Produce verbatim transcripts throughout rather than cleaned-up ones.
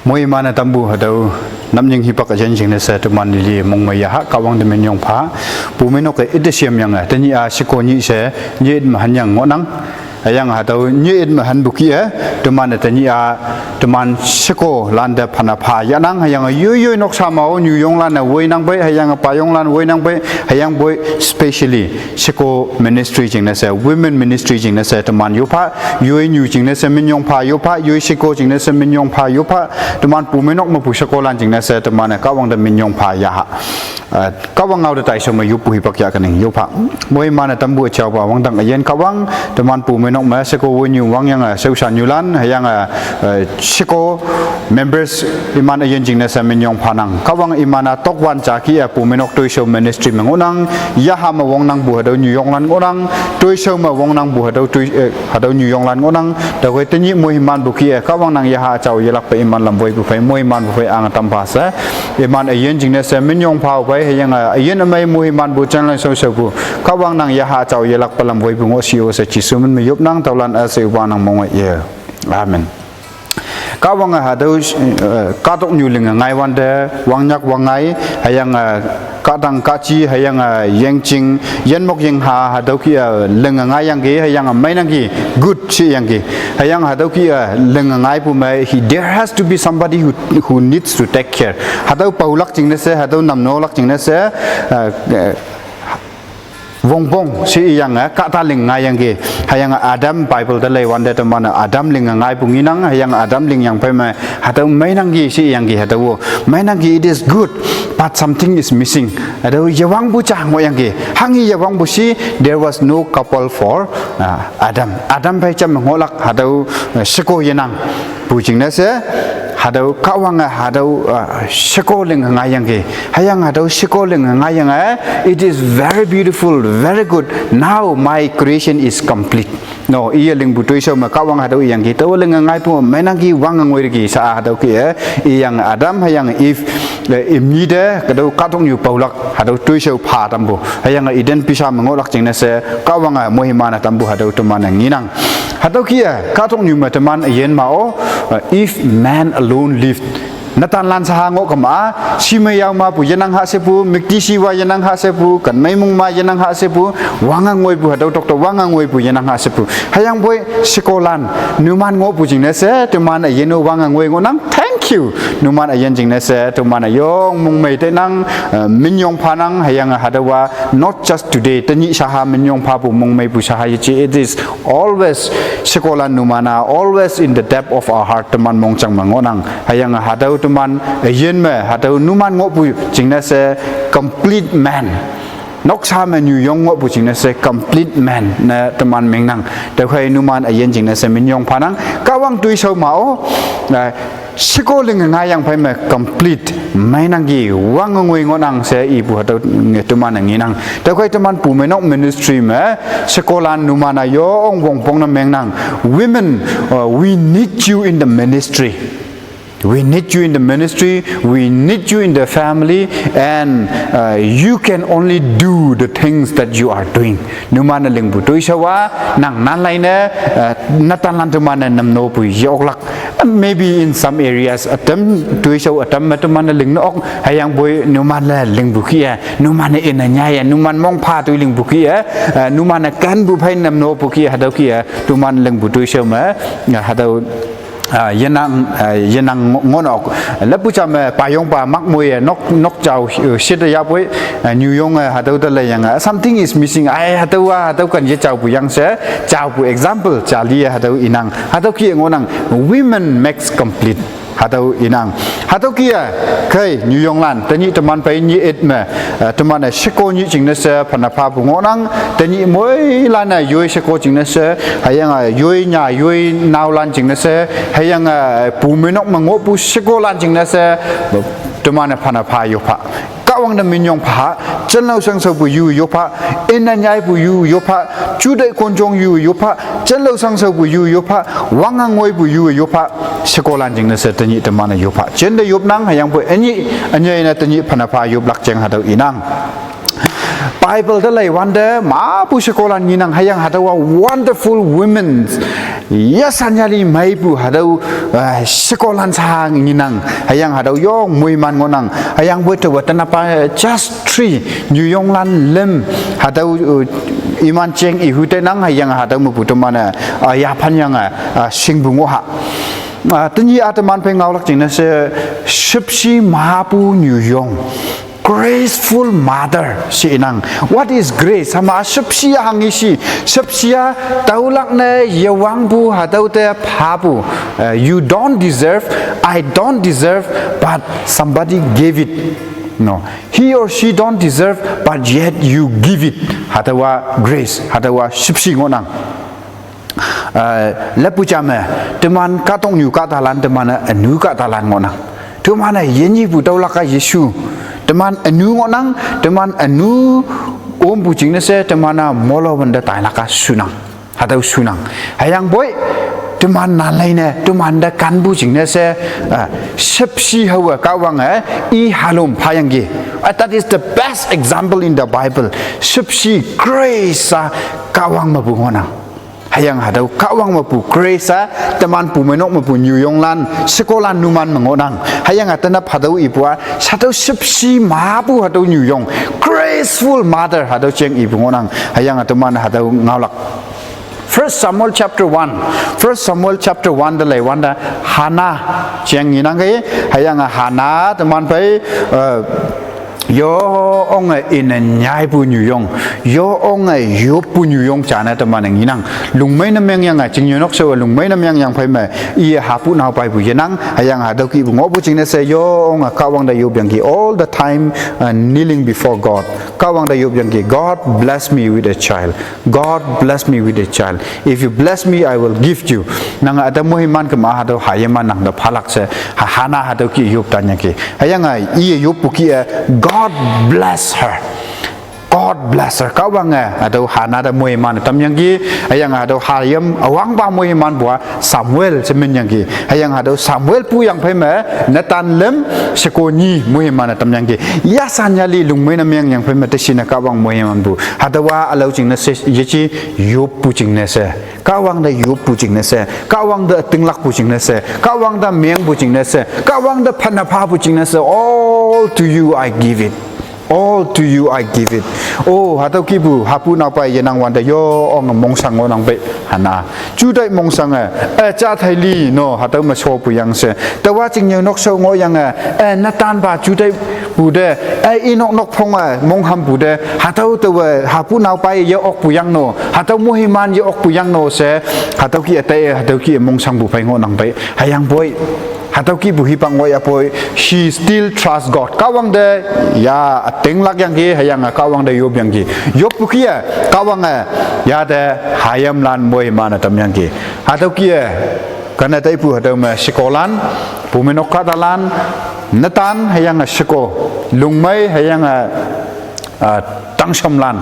Moi iman-e tampu hatüo, namnying hipak üyin jingne she teman lili mongmei yaha, Kahwang te minyong pha. Pu meinok-e ite shiam yange, tenyih a sheko nyih she, nyih it me hanyang ngohnang. Hüyange hatüo nyih it me hanpu kih-e, teman-e tenyih a, teman shekolante phana pha yahnang, hüyange yoi yoi noksa ma-o nyuyonglan-e woinang pei, hüyange payonglan woinang pei, hüyangpoi specially sheko ministry jingne she, women ministry jingne she teman yopha, yoinyu jingne she minyong pha yopha, yoi sheko jingne she minyong pha yopha, teman pu meinok mepu shekolan jingne she teman-e Kahwang te minyong pha yaha. Eh, Kahwang ngao te taishao me yoppu hipak yah kening yopha. Moi iman-e tampu üjaopa wangdang üyin Kahwang, teman pu meinok me sheko woinyu wangyange shaoshanyulan, hüyange, eh, sheko members iman üyin jingne she minyong phanang. Kahwang iman-a tokwan ja kih-e pu meinok toishao ministry me ngohnang, yaha me wongnangpu hatüo nyuyonglan ngohnang, toishao me wongnangpu hatüo toi, eh, hatüo nyuyonglan ngohnang, tüokhei tenyih moimanpu kih-e, Kahwang nang yaha jao yelakpe iman lam woipu phei, moimanpu phei ange tampha she, iman üyin jingne she minyong phao phei, hüyange üyin ümei moimanpu channel shaoshaopu, Kahwang nang yaha jao yelakpe lam woipu ngoh shi-o she Jesu min me yopnang, tüolan üshei üwanang mong-e ye. Amen. Kahwange hatüo, eh, kahtoknyu linge ngaiwante, wangnyak wangngai, hüyange, kahtang kahji, hüyange, yengching, yinmok yingha, hatüo kih-e, linge ngaiyangki, hüyange, meinangki, good sheyangki, hüyange, hatüo kih-e, linge ngaipu me, he, there has to be somebody who, who needs to take care. Hatüo paolak jingne she, hatüo namnolak jingne she, eh, eh, wongpong she iyange, kahta ling ngaiyangki, hüyange Adam Bible te leiwante teman-e Adam linge ngaipu ngenang, hüyange Adam lingyang phei me, hatüo meinangki sheyangki, hatüo-o, meinangki, it is good, but something is missing. Hatüo yewangpu ja ngohyangki, hanghi yewangpu she, there was no couple for, ah, Adam. Adam phei jam ngohlak, hatüo, eh, sheko yenang. Pu jingne she, hatüo Kahwange hatüo, ah, sheko linge ngaiyangki. Hüyange hatüo sheko linge ngaiyange, it is very beautiful, very good. Now my creation is complete. No, iye lingpu toishao me Kahwang hatüo iyangki. Tao linge ngaipu meinangki wangngoiriki sha hatüo kih-e, iyange Adam hüyange Eve, eh, imni te, hatüo kahtoknyu paolak, hatüo toishao pha tampu. Hüyange Eden pisha me ngohlak jingne she, Kahwange moiman-e tampu hatüo teman-e ngenang. Hatüo kih-e, kahtoknyu me teman üyin ma-o, eh, if man alone lived. Netanlan shaha ngoh kema, shi me yao mapu yenang ha shepu, müktishiwa yenang ha shepu, kanmei mong ma yenang ha shepu, wangngoipu hatüo tokte wangngoipu yenang ha shepu. Hüyangpoi shekolan, numan ngohpu jingne she, teman üyin-o wangngoi ngohnang, thank you. Numan üyin jingne she, teman-e yong mongmei tenang, eh, minyong phanang, hüyange hatüowa, not just today, tenyih shaha minyong phapu mongmeipu shaha yeje, it is always, shekolan numan-a, always in the depth of our heart, teman mongjang me ngohnang. Hüyange hatüo teman, eh, üyin me, hatüo numan ngohpu jingne she complete man. Noksa me nyuyong ngohpu jingne she complete man ne teman mengnang. Tüokhei numan üyin jingne she minyong phanang. Kahwang toishao ma-o, eh, sheko linge ngaiyang phei me complete meinangki wangngoingoi ngohnang she ipu hatüo nge teman-e ngenang. Tüokhei teman pu meinok ministry me, shekolan numan-a yong wongpong ne mengnang. Women, uh, we need you in the ministry. We need you in the ministry, we need you in the family, and, uh, you can only do the things that you are doing. Numan-e lingpu toishao-a, nang nanlai ne, uh, netanlan teman-e namnopu yoklak. Maybe in some areas, ütam toishao ütam me teman-e lingne ok, hüyangpoi numan-e lingpu kih-e, numan-e ine nyaiye, numan mongpha toi lingpu kih-e, uh, numan-e kenpu phei namnopu kih-e, hatüo kih-e, teman lingpu toishao me, uh, hatüo ah, yenang, ah, yenang ngo-, ngohnok. Lepu ja me payongpa makmoiye nok, nok jao, eh, shit yahpoi, eh, nyuyong, eh, hatüo te leiyange, something is missing. Ai, hatüowa, hatüo kan yejaopu yang she, jaopu example, jaliye hatüo inang. Hatüo kih-e ngohnang, women makes complete. Hatüo inang. Hatüo kih-e, khei, nyuyonglan, tenyih teman phei nyih it me, eh, teman-e sheko nyih jingne she, phana phapu ngohnang, tenyih moilan-e yoi sheko jingne she, hüyange yoi nya, yoi naolan jingne she, hüyange pu meinok me ngohpu shekolan jingne she, teman-e phana pha yopha. Kahwang te minyong pha, jinlao shangshaopu yu yopha, ine nyaipu yu yopha, juteih konjong yu yopha, jinlao shangshaopu yu yopha, wangngoipu yu yopha, shekolan jingne she tenyih teman-e yopha. Jinte yopnang hüyangpoi ünyih, ünyei ne tenyih phana pha yoplak jeng hatüo inang. Bible te lei wante mapu shekolan ngenang, hüyange hatüowa wonderful women. Yasanyali meipu hatüo, eh, shekolan sha ngenang. Hüyange hatüo yong moiman ngohnang. Hüyangpoi taowa tenapa, eh, just three nyuyonglan lüm. Hatüo, eh, iman jeng ihu tenang, hüyange hatüo mepu teman-e, eh, yaphanyange, eh, shingpu ngoh ha. Ah, tenyih-a teman phei ngaolak jingne she, shüpshe mapu nyuyong. Graceful mother she inang. What is grace? Hüma shüpshe-a hanghe she. Shüpshe-a taolak ne yewangpu hatüo te phapu. Uh, you don't deserve, I don't deserve, but somebody gave it. No. He or she don't deserve, but yet you give it. Hatüowa grace, hatüowa shüpshe ngohnang. Eh, leppu jame, teman kahtoknyu kahtalan, teman-e ünu kahtalan ngohnang. Teman-e yenyihpu taolak-a yeshu. Teman ünu ngohnang, teman ünu ompu jingne she, teman-a molo wante tailak-a shunang. Hatüo shunang. Hüyangpoi, teman nanlei ne, teman te kanpu jingne she, eh, shüpshe haowe Kahwange, i halom phayangki. Eh, that is the best example in the Bible. Shüpshe grace-a Kahwang mepu ngohnang. Hüyange hatüo Kahwang mepu grace-a, teman pumeinok mepu nyuyonglan, shekolan numan me ngohnang. Hüyange tenap hatüo ipu-a, hatüo shüpshe mapu hatüo nyuyong. Graceful mother hatüo jeng ipu ngohnang. Hüyange teman hatüo ngaolak. First Samuel chapter one. First Samuel chapter one te lei wante Hannah jeng ngenangki, hüyange Hannah teman phei, eh, yo onge ine nyaipu nyuyong, yo onge yoppu nyuyong jane teman-e ngenang. Lungmei ne mengyange, chingnyoi nok shewe lungmei ne mengyang phei me, iye hapu nao paipu yenang, hüyange hatüo kihpu ngohpu jingne she yo onge Kahwang te yopyangki all the time, uh, kneeling before God. Kahwang te yopyangki, "God bless me with a child. God bless me with a child. If you bless me, I will give you." Nange ütam moiman kema hatüo hayeman nang te phalak she, ha, Hannah hatüo kih yop tanyangki. Hüyange iye yoppu kih-e, God bless her. God bless her. Kahwange hatüo Hannah te moiman tamyangki, hüyange hatüo hayim üwangpa moimanpu-a Samuel she minyangki. Hüyange hatüo Samuel puyang phei me, Nathan lüm, sheko nyi moiman-e tamyangki. Yasanyali lungmei ne mengyang phei me, teshinne Kahwang moimanpu. Hatüowa ülao jingne she, yeji yoppu jingne she. Kahwang te yoppu jingne she. Kahwang te ütinglakpu jingne she. Kahwang te mengpu jingne she. Kahwang te phanne phapu jingne she. All to you I give it. All to you I give it. Oh, hatüo kihpu, hapu nao pai yenang wante yo onge mongshang ngohnang pei, Hannah. Jutai mongshange, eh, ja thai li, no, hatüo me shopu yang she. Taowa chingnyoi nok shao ngohyange, eh, Nathan pa jutaipu te, eh, inok nok phonge, monghampu te, hatüo taowe, hapu nao pai ye okpu yang no, hatüo moiman ye okpu yang no she, hatüo kih-e tai, hatüo kih-e mongshangpu phei ngohnang pei, hüyangpoi. Hatüo kihpu hipak ngohyapoi, she still trust God. Kahwang te, ya, ütinglak yangki, hüyange Kahwang te yop yangki. Yoppu kih-e, Kahwange, ya te, hayimlan moiman-e tamyangki. Hatüo kih-e, kane taipu hatüo me shekolan, pumeinok kahtalan, Nathan hüyange sheko, lungmei hüyange, ah, tangshomlan,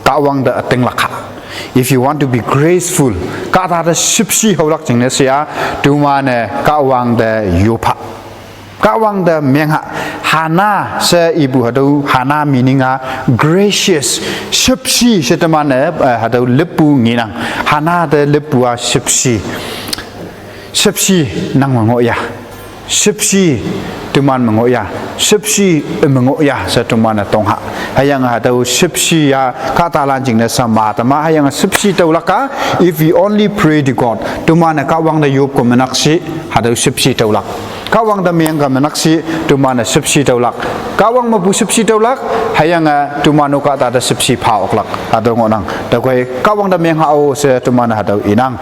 Kahwang te ütinglak ha. If you want to be graceful, kahta te shüpshe haolak jingne she-a, teman-e Kahwang te yop ha. Kahwang te meng ha. Hannah she ipu hatüo Hannah meaning-a gracious. Shüpshe she teman-e, eh, hatüo lüppu ngenang. Hannah te lüppu-a shüpshe. Shüpshe nang me ngohya. Shüpshe teman me ngohya. Shüpshe me ngohya she teman-e tong ha. Hüyange hatüo shüpshe-a kahtalan jingne she ma tama hüyange shüpshe tüolak-a, if we only pray to God. Teman-e Kahwang te yop ke menakshi, hatüo shüpshe tüolak. Kahwang te meng ke menakshi, teman-e shüpshe tüolak. Kahwang mepu shüpshe tüolak, hüyange teman-o kahta te shüpshe pha oklak. Hatüo ngohnang. Tüokhei Kahwang te meng ha-o she teman-e hatüo inang.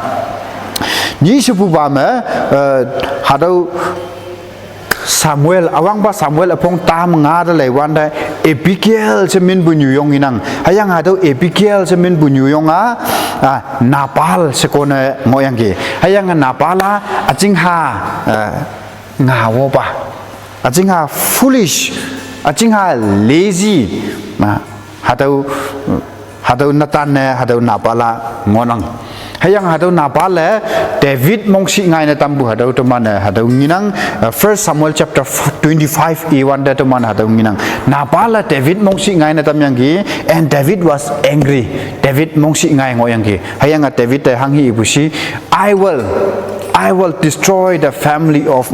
Nyishepupa me, eh, hatüo Samuel, üwangpa Samuel üpong tam nga te lei wante Abigail she minpu nyuyong inang. Hüyange hatüo Abigail she minpu nyuyong-a, ah, Nabal shekone ngohyangki. Hüyange Nabal-a üjingha, eh, ngaowopa. Üjingha foolish, üjingha lazy. Ah, hatüo, hatüo Nathan ne, hatüo Nabal-a ngohnang. Hüyange hatüo Nabal-e David mongshih ngaine tampu hatüo teman-e hatüo ngenang, uh, First Samuel chapter twenty-five iwante teman hatüo ngenang. Nabal-e David mongshih ngaine tamyangki, and David was angry. David mongshih ngai ngohyangki. Hüyange David-e hanghi ipu shi, I will, I will destroy the family of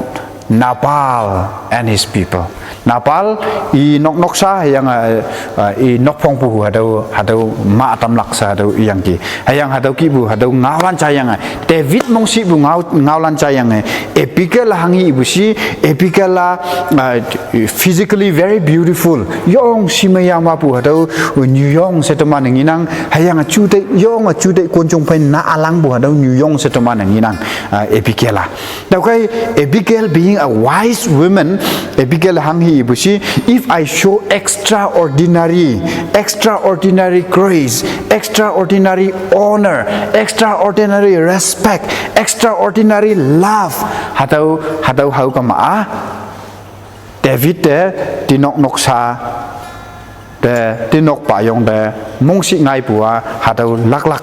Nabal and his people. Nabal i nok noksa hüyange, uh, i nokphongpu hatüo, hatüo ma tamlak she hatüo iyangki. Hüyange hatüo kihpu hatüo ngaolan jayange, David mongshihpu ngao, ngaolan jayange, Abigail hanghi ipu shi, Abigail-a, uh, physically very beautiful. Yong shimei yangwapu hatüo nyuyong she teman-e ngenang, hüyange jutei, yonge jutei konjong phei na ülangpu hatüo nyuyong she teman-e ngenang, uh, Abigail-a. Tüokhei, Abigail, being a wise woman, Abigail hanghi ipu shi, if I show extraordinary, extraordinary grace, extraordinary honor, extraordinary respect, extraordinary love, hatüo, hatüo hao kama-a, David te tinok noksa te, tinok payong te mongshih ngaipu-a hatüo laklak.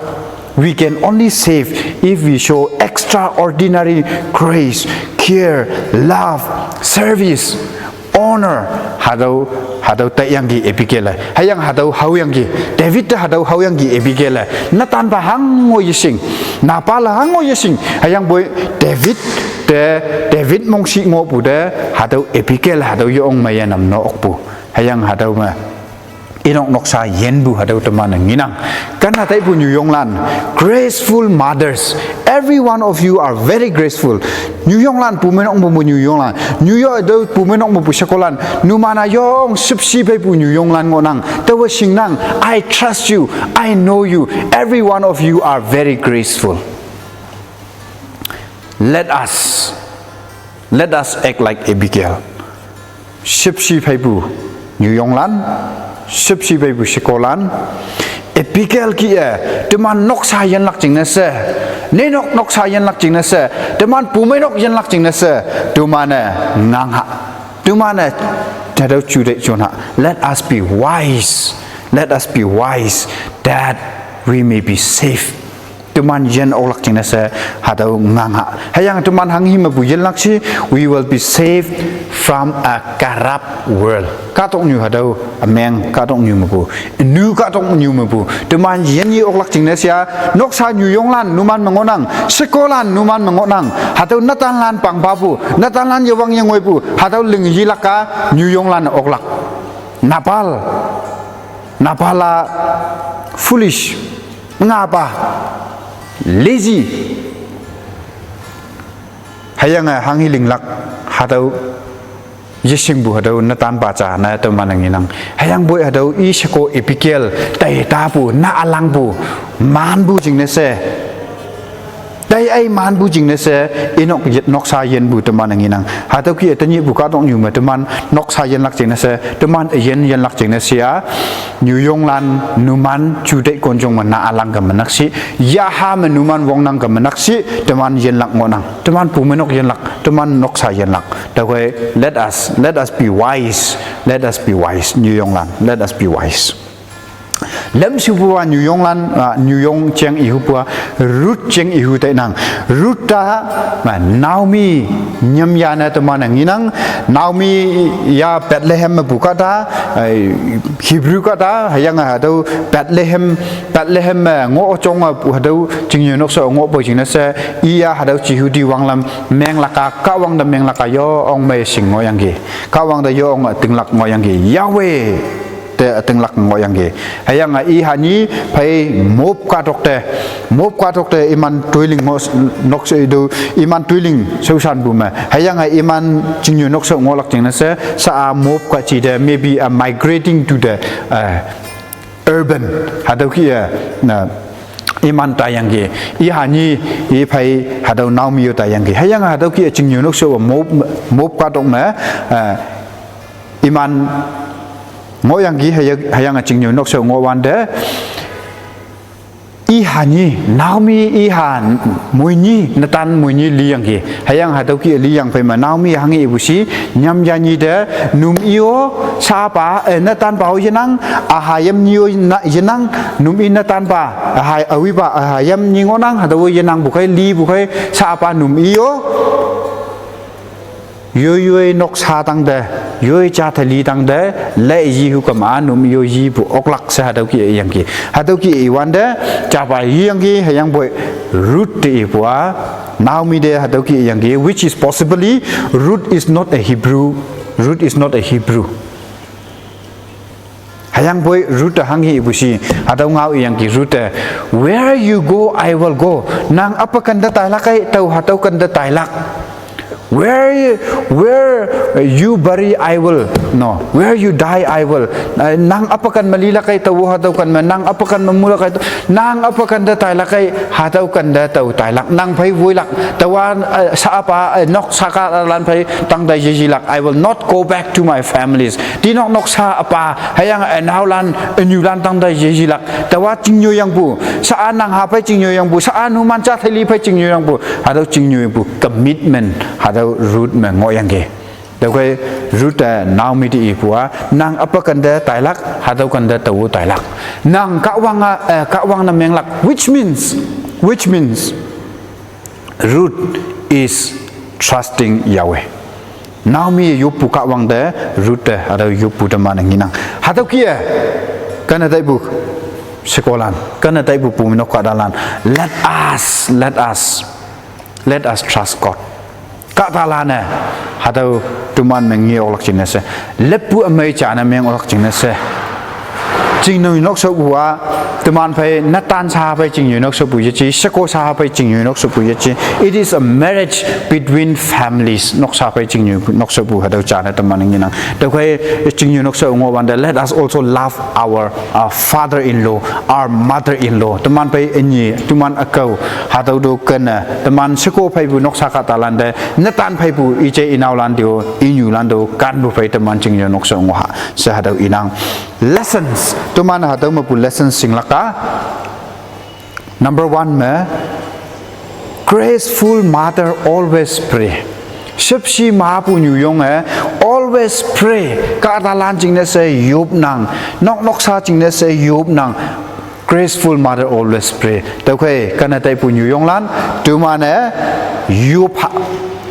We can only save if we show extraordinary grace, care, love, service, honor. Hatüo, hatüo taiyangki Abigail-e. Hüyange hatüo haoyangki. David te hatüo haoyangki Abigail-e. Netanpa hango yeshing. Nabal-e hango yeshing. Hüyangpoi David te, David mongshih ngohpu te, hatüo Abigail hatüo yong me yenam no okpu. Hüyange hatüo me inok noksa yinpu hatüo teman-e ngenang. Kana taipu nyuyonglan, graceful mothers, every one of you are very graceful. Nyuyonglan, pumeinok mepu nyuyonglan, nyuyong hatüo pumeinok mepu shekolan, numan-a yong shüpshe pheipu nyuyonglan ngohnang. Taowe shingnang, I trust you, I know you, every one of you are very graceful. Let us, let us act like Abigail. Shüpshe pheipu nyuyonglan, shüpshe pheipu shekolan. Abigail kih-e, teman noksa yinlak jingne she, nenok noksa yinlak jingne she, teman pumeinok yinlak jingne she, teman-e ngangha. Teman-e hatüo jutei jonha. Let us be wise. Let us be wise that we may be safe. Teman yin oklak jingne she hatüo ngangha. Hüyange teman hanghi mepu yinlak shi, we will be saved from a corrupt world. Kahtoknyu hatüo ümeng kahtoknyu mepu, ünu kahtoknyu mepu teman yinye oklak jingne she-a, noksa nyuyonglan numan me ngohnang, shekolan numan me ngohnang, hatüo netanlan pangpapu, netanlan yewang yengoipu, hatüo ling yilak-a nyuyonglan oklak. Nabal, Nabal-a foolish, ngapa, lazy. Hüyange hanghi linglak hatüo yeshingpu hatüo netanpa ja ne teman-e ngenang. Hüyangpoi hatüo i sheko Abigail tai tapu, na ülangpu, manpu jingne she, tai ei manpu jingne she, inok yit noksa yinpu teman-e ngenang. Hatüo kih-e tenyihpu kahtoknyu me teman noksa yinlak jingne she, teman üyin yinlak jingne she-a, nyuyonglan numan jutei konjong me na ülang ke menakshi, yaha me numan wongnang ke menakshi, teman yinlak ngohnang, teman pumeinok yinlak, teman noksa yinlak. Tüokhei, let us, let us be wise, let us be wise, nyuyonglan, let us be wise. Lemshupu-a nyuyonglan, ah, nyuyong jeng ihupu-a, Ruth jeng ihu tainang. Ruth-a, ah, Naomi nyam yane teman-e ngenang. Naomi ya Bethlehem mepu kahta, eh, Hebrew kahta, hüyange hatüo Bethlehem, Bethlehem me ngoh jong-e pu hatüo Chingnyu Noksa ngohpu jingne she, iya hatüo Jehudi wanglam menglak-a, Kahwang te menglak-a yong me shing ngohyangki. Kahwang te yong ütinglak ngohyangki. Yahweh te ütinglak ngohyangki. Hüyange i hanyi phei Moab kahtok te, Moab kahtok te iman toiling ngo, nok she idu, iman toiling shaoshanpu me. Hüyange iman Chingnyu Noksa ngohlak jingne she, sha-a Moab kahji te, maybe a migrating to the, uh, urban. Hatüo kih-e, na, iman taiyangki. I hanyi, i phei hatüo Naomi yo taiyangki. Hüyange hatüo kih-e Chingnyu Noksa Moab, Moab kahtok me, uh, iman ngohyangki, hüya-, hüyange Chingnyu Noksa ngohwante, Iha nyi, Naomi iha moi nyi, netan moi nyi liyangki. Hüyange hatüo kih-e liyang phei me Naomi hanghe ipu shi, nyam ya nyi te, num i-o, sapa, eh, netanpa-o yenang, üha yam nyi-o na, yenang, num i netanpa, üha, awipa, üha yam nyi ngohnang, hatüo-o yenangpu khei, lipu khei, sapa num i-o. Yoi yoi noksa tangte, yoi ja te li tangte, lei yi hu kema num yo yipu oklak she hatüo kih-e yangki. Hatüo kih-e iwante, japa yangki, hüyangpoi Ruth te ipu-a, Naomi te hatüo kih-e yangki, which is possibly, Ruth is not a Hebrew, Ruth is not a Hebrew. Hüyangpoi Ruth te hanghe ipu shi, hatüo ngao iyangki Ruth te, "Where you go, I will go." Nang apa kente tailak ei, tao hatüo kente tailak. "Where you, where you bury, I will. No, where you die, I will." Eh, nang apa ken me lilak ei, tao hatüo ken me, nang apa ken me mulak ei, tao, nang apa kente tailak ei, hatüo kente tao tailak. Nang phei woilak, taowa, eh, sapa, eh, noksa kahtalan phei tangte yejilak. "I will not go back to my families." Tinok noksa üpa, hüyange ünaolan, ünyulan tangte yejilak. Taowa chingnyoyangpu, sha-a nang ha phei chingnyoyangpu, sha-a numan ja te li phei chingnyoyangpu. Hatüo chingnyoyangpu commitment, hatüo Ruth me ngohyangki. Tüokhei Ruth te Naomi te ipu-a, nang apa kente tailak, hatüo kente tao tailak. Nang Kahwang-a, eh, Kahwang ne menglak, which means, which means, Ruth is trusting Yahweh. Naomi yoppu Kahwang te, Ruth te, hatüo yoppu teman ngenang. Hatüo kih-e, kene taipu, shekolan, kene taipu pumeinok kahtalan. Let us, let us, let us trust God. Kahtalan-e, hatüo teman me nge oklak jingne she. Leppu ümei jane meng oklak jingne she. Chingnyu nokshaopu-a, teman phei netan sha phei chingnyu nokshaopu yeje, sheko sha phei chingnyu nokshaopu yeje. It is a marriage between families. Noksa phei chingnyu nokshaopu hatüo jane teman ngenang. Tüokhei chingnyu nokshaopu ngohwante, let us also love our, uh, father-in-law, our mother-in-law. Teman phei ünyi, teman ükao, hatüo to kene, teman sheko pheipu noksa kahtalan te, netan pheipu ije inaolan te-o, inyulan te-o, kanpu phei teman chingnyu nokshaopu ngoh ha, she hatüo inang. Lessons, teman hatüo mepu lessons shinglak-a. Number one me, graceful mother always pray. Shüpshe mapu nyuyonge always pray. Kahtalan jingne she yopnang. Nok noksa jingne she yopnang. Graceful mother always pray. Tüokhei, kene taipu nyuyonglan, teman-e yop ha.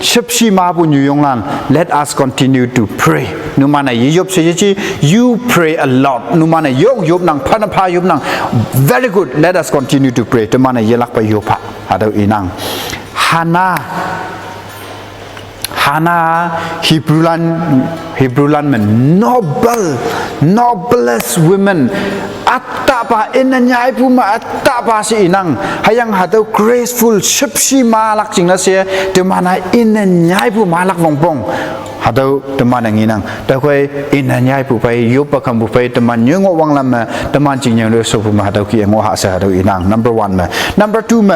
Shüpshe mapu nyuyonglan, let us continue to pray. Numan-e yeyop she yeje, you pray a lot. Numan-e yok yopnang, phane pha yopnang. Very good. Let us continue to pray. Teman-e yelakpe yop ha. Hatüo inang. Hannah, Hannah, Hebrewlan, Hebrewlan me noble, noblest women. Ütakpa, ine nyaipu me ütakpa she inang. Hüyange hatüo graceful, shüpshe malak jingne she, teman-a ine nyaipu malak wongpong. Hatüo teman-e ngenang. Tüokhei ine nyaipu phei, yoppa kampu phei, teman nyu ngoh wanglam me, teman chingnyu nokshaopu me hatüo kih-e ngoh ha she hatüo inang. Number one me. Number two me,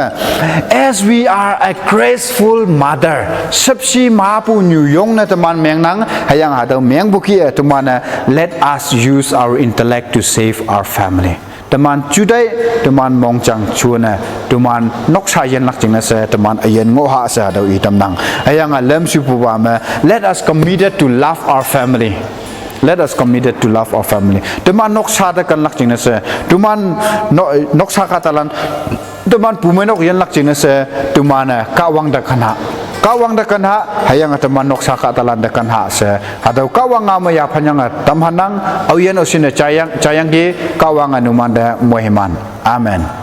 as we are a graceful mother, shüpshe mapu nyuyong ne teman mengnang, hüyange hatüo mengpu kih-e teman-e, let us use our intellect to save our family. Teman jutai, teman mongjang jone, teman noksa yinlak jingne she, teman üyin ngoh ha she hatüo itamnang. Hüyange lemshupupa me, let us committed to love our family. Let us committed to love our family. Teman noksa te kenlak jingne she, teman no-, noksa kahtalan, teman pumeinok yinlak jingne she, teman-e Kahwang te kenha. Kahwang te kenha, hüyange teman noksa kahtalan te kenha she. Hatüo Kahwang ngao me yaphanyange tamhanang, aoyin-o shinne jayang, jayangki, Kahwange numante moiman. Amen.